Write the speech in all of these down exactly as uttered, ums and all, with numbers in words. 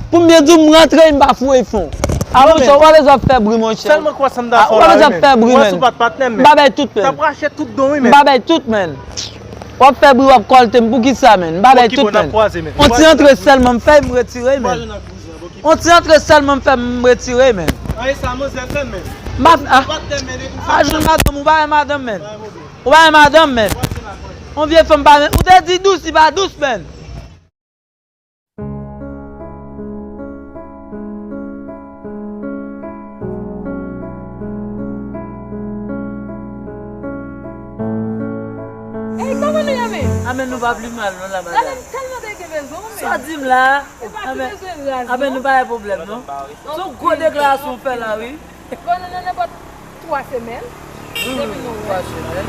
Pou m byen di w, m rantre, m pa foure fon. A, monchè, ou pa bezwen ap fè bri, monchè. Sèlman kwè sa m ta fè w la, wi, men. Ou pa bezwen ap fè bri, men. Ou wè si w pa t patnè, men. M pa bay tout, men. T ap rache tout don, wi, men. M pa bay tout, men. W ap fè bri, w ap kòlte m. Poukisa, men? M pa bay tout, men. On ti antre sèlman m fè, m retire, men. On ti antre sèlman m fè, m retire, men. An, e sa manzè fè, men. M pa, a, a, jwenn madanm, ou pa wè madanm, men. Ou pa wè madanm, men. On vye fanm pa, men. Ou te di dous, li pa dous, men. Ey, kòman nou ye, men? A, men nou pa pli mal, non, la, madanm. Tèlman te gen rezon, men. Sa w di m la? E pa ti bezwen raz, non. A, men nou pa gen pwoblèm, non. Se yon gwo deklarasyon w fè la, wi. Bon, nan, nan nenpòt twa semèn, depi nou wè. Twa semèn.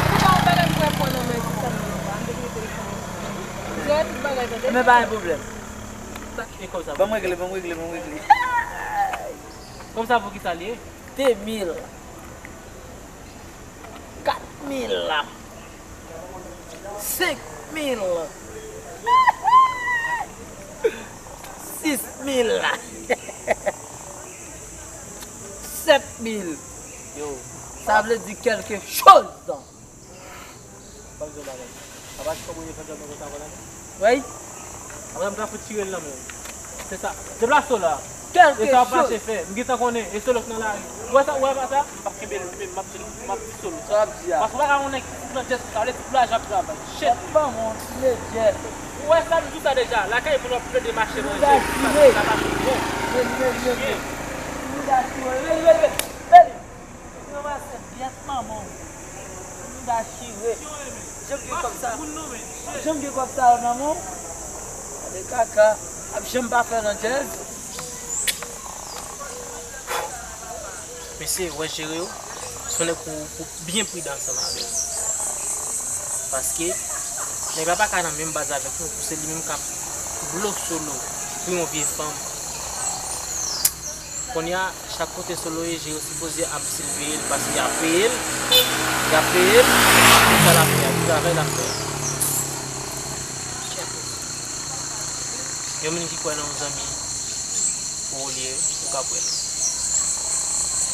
Ou pa yon bagay pou wè pran nan men ti sa nan men pa. M te kite telefòn nan men. Jere tout bagay, tande? Men pa gen pwoblèm. Sa ki te kòb sa? Ban m regle, ban m regle, ban m regle. Kòb sa pou ki sa l ye? De mil. Kat mil. Senk mil. Sis mil. Sèt mil. Yo. Sa vle di kèlke choz. Ban m di w bagay. Apa ti kòb ou ye fè djòb nan konsa konsa, non? Wi. Apre m ta fout tire l nan men w. Se sa. Deplase w la. E sa w ap mache fè. M gentan konnen. E Solo k nan lari. Ou wè sa, ou wè pa sa? M p ap kenbe l, men m ap di, m ap di Solo. Sa w ap di a? Paske w pa ka yon nèg ki fout nan djès konsa. Vle di pou lajan ap travay. Shit. Ban m yon ti lejè. Ou wè sa, m di w sa deja. Lakay moun w ap plede mache manje. Mouda chire. Sa pa bon. Mouda chire. Rele, rele, rele. Rele. Yo pa se byèt manman w. Mouda chire. Janm gen kòb sa. Janm gen kòb sa yo nan men w. Gade kaka. Ap janm pa fè nan djèz. Mesye, wè Jere yo, se yon nèg pou, pou byen pridan ansanm avè l. Paske nèg la pa ka nan menm baz avèk nou, pou se li menm k ap blo Solo pou yon vye fanm. Kounye a, chak kote Solo ye, Jere sipoze ap siveye l, paske y ap peye l, y ap peye l pou sa l ap fè a, pou travay l ap fè a. Yon moun ki kwè nan yon zanmi pou ou li ye, ou ka kwè l.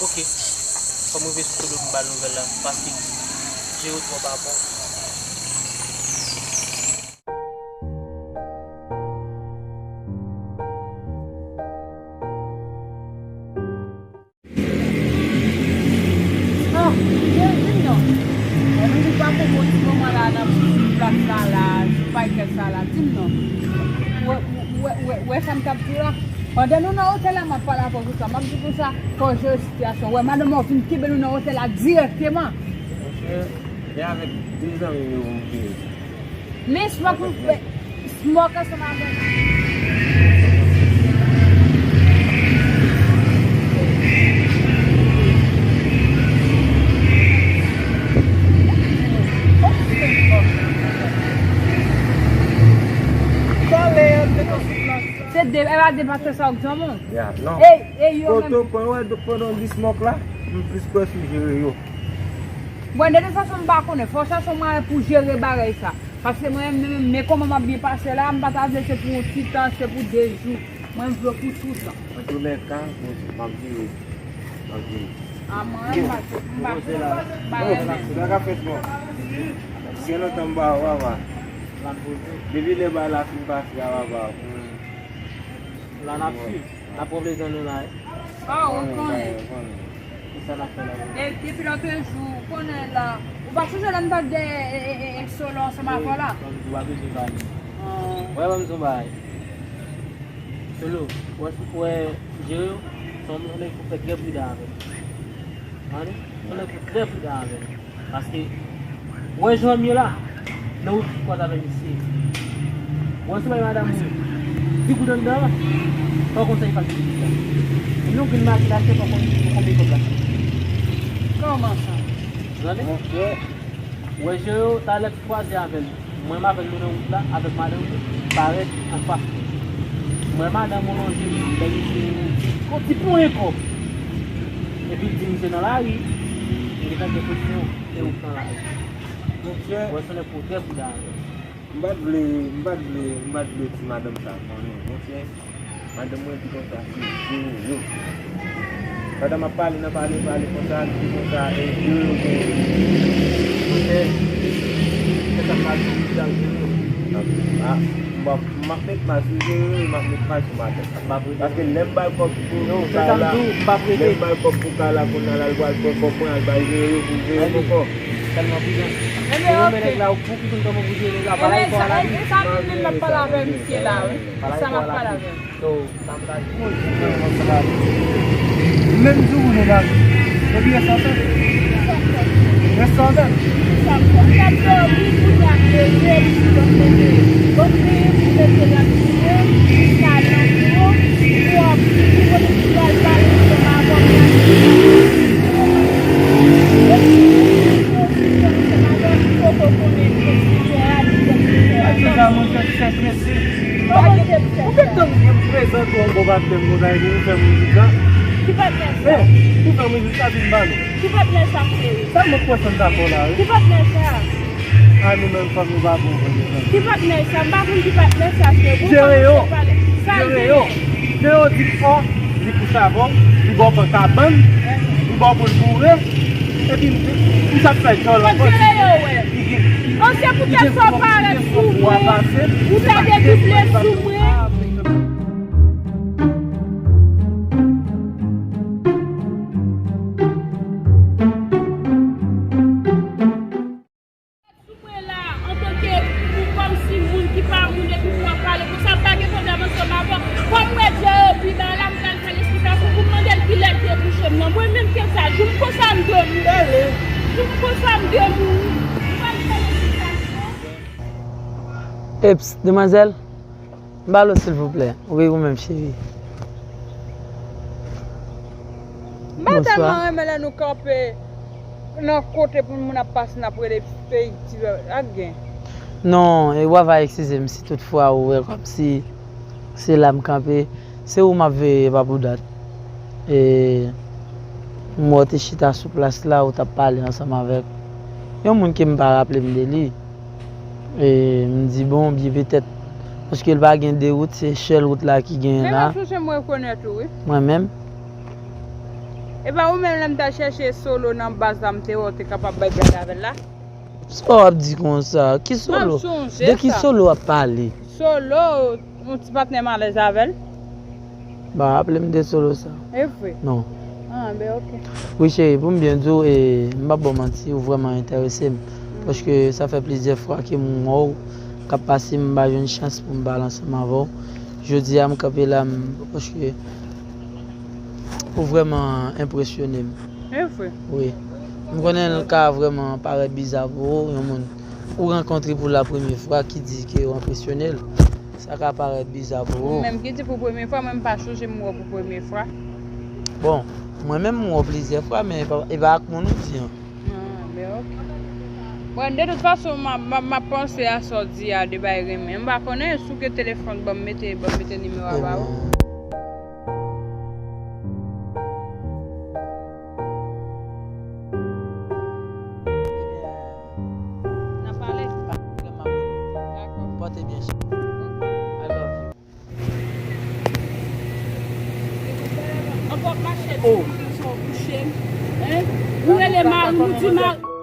Oke. Fò m rive sou Solo pou m ba l nouvèl la, paske Jere twò pa bon. Ah, di m non. Mwen menm m pa konprann ti moman la nan plas la la, sou Vitel sa la. Di m non. Wè, wè, wè, wè sa m t ap di la. Pandan nou nan otèl la, m ap pale avè w sou sa. M ap di konsa, fò w jere sitiyasyon. Wè, madanm ou vin kenbe nou nan otèl la dirèkteman. Monchè, se avèk de zanmi m yo pou m vini. Men Smoke, Smoke ansanm avèk. Se de, e pa de pastè sa ou k zanmi w? Ya, non. Ey, ey, yo menm. Kote w pran, wè, pandan w di Smoke la, m plis kwè sou Jere yo. Bon, de tout fason, m pa konnen. Fò w chache yon mwayen pou jere bagay sa. Paske mwen menm, men kòman m ap byen pase la, m pa ta vle se pou yon ti tan, se pou de jou. Mwen, m vle w pou toutan. Antoulèka, m ap vini. M ap vini. A, mwen, m pa, m pa, m pa, m pa renmen. Sa ka fèt, non. Gen lontan m pa wè w, papa. Depi lè bagay la fin pase a, papa. La n ap swiv. N ap pran plezi nou la, wi. Ah, ou konnen. Ki sa n ap fè la, wi? De-, depi lòt jou, ou konnen la. Ou pa sonje lè n t ap dèyè, e, e, e, e, Solo ansanm avè w la? Wi, ou pa bezwen pale. Ah. Wè, ban m di w bagay. Solo, wè, wè, Jere, se yon nèg pou fè trè pridan avè l. Tande? Se yon nèg pou trè pridan avè l. Paske, wè jan m ye la, nan wout ki kwaze avè misye. Wè si w bay madanm ou di goud anndan an, fò w konn sa ki pase sou pye a. Epi yon grenn maki l achte, fò w konn pou konbyen kòb l achte. Kòman sa? Tande? Monchè. Wè Jere yo, talè l kwaze avè l. Mwen m avè l nou nan wout la, avèk madanm ou, parèt anfas mwen. Mwen madanm ou lonje, lè misye di, yon ti ponyen kòb. Epi l di misye nan lari, m gentan gen presyon. E ou pran lari. Monchè. Wè, se yon nèg pou trè pridan avè l. M pa t vle, m pa t vle, m pa t vle ti madanm sa konnen, monchè. Madanm mwen di konsa, se zewo. Pandan m ap pale nan pale, pale konsa, li di konsa, e, zewo, zewo. Ok. Se sa m pral di, li di zewo. Ah, m ap, m ap met mal sou zewo, m ap met mal sou madanm. Paske lè m bay kòb pou kay la, lè m bay kòb pou kay la, kounye a la, l pral pran kòb mwen, al bay zewo pou zewo ankò. Tèlman prizan. Ebyen, ok. Nèg la, ou pou ki konn kòman pou jere nèg la, pale kò a la. E sa menm, menm m ap pale avè misye la, wi. E sa m ap pale avè l. So, sa m ta di, mwen, mwen, mwen, mwen, mwen, menm di ou nou la, epi rès ansanm. Rès ansanm. Ou mèt tann mwen prezante w bon patnè m konsa epi ou fè m mizik la. Ki patnè sa? Eh, ou fè m mizik la vin ba nou. Ki patnè sa, cheri? Sa mwen kwè sa m ta fè w la, wi. Ki patnè sa? A nou menm fanm nou pa bon, bon, bon. Ki patnè sa? M pa konn ki patnè sa, cheri. Jere yo. Jere yo. Jere yo di fò, li kouche avè w, li ba w pran kabann, li ba w pou l boure, epi m t ap fè djòl ankò. Jere yo, wè. An, se poutèt sa w parèt sou mwen, ou ta dedouble sou mwen. Sou mwen la, antanke, kòmsi moun ki pa moun epi pou w ap pale konsa, m pa gen pwoblèm ansanm avè w. Kòm m wè Jeremy la, la m pral fè l esplikasyon pou m mande l kilè l te bouche m nan. Mwen menm, kenn sa, jou m konsa m dwe mouri. Jou m konsa m dwe mouri. M pral fè l esplikasyon. Eps, demwazèl, m pale w silvouplè. Wi, ou menm, cheri. M pa tèlman renmen lè nou kanpe nan kote pou moun ap pase, n ap rele peyi ti ak gen. Non, e w ava eskize m si toutfwa ou wè kòmsi se la m kanpe. Se ou m ap veye, e pa pou dat. E m wè w te chita sou plas la, ou t ap pale ansanm avèk yon moun ke m pa raple m de li. E m di, bon, byen petèt, paske l pa gen de wout, se sèl wout la ki genyen la. Men m sonje m rekonèt ou, wi. Mwen menm? E pa ou menm lè m t al chèche Solo nan baz la, m te wè w te kapab bay blag avè l la? Sa w ap di konsa? Ki Solo? De ki Solo w ap pale? Solo, yon ti patnè m alèz avè l. Ba, raple m de Solo sa. E vre? Non. Ah, ben, ok. Wi, cheri, pou m byen di w, e, m p ap ba w manti, ou vrèman enterese m. Paske sa fè plizyè fwa ke m wè w k ap pase, m pa jwenn chans pou m pale ansanm avè w. Jodi a, m kanpe la, m, paske ou vrèman enpresyone m. E vre? Wi. M konnen l ka vrèman parèt biza pou ou, yon moun ou rankontre pou la premye fwa ki di ke w enpresyone l. Sa ka parèt biza pou ou. Ou menm ki di pou premye fwa, mwen m pa chonje m wè w pou premye fwa. Bon, mwen menm m wè w plizyè fwa, men e pa, e pa ak moun ou di an. Ah, ben ok. Bon, de tout fason, m a, m a, m ap panse a sa w di a de bay renmen. M pa konnen si w gen telefòn, ban m mete, ban m mete nimewo a ba ou. Ebyen, n a pale. Pa pwoblèm, m ap rele w. Dakò. Pòte byen, cheri. Ok. I love you. Ankò mache, oh, ti gason kouche m. Hein? Ou rele mari, ou di mari.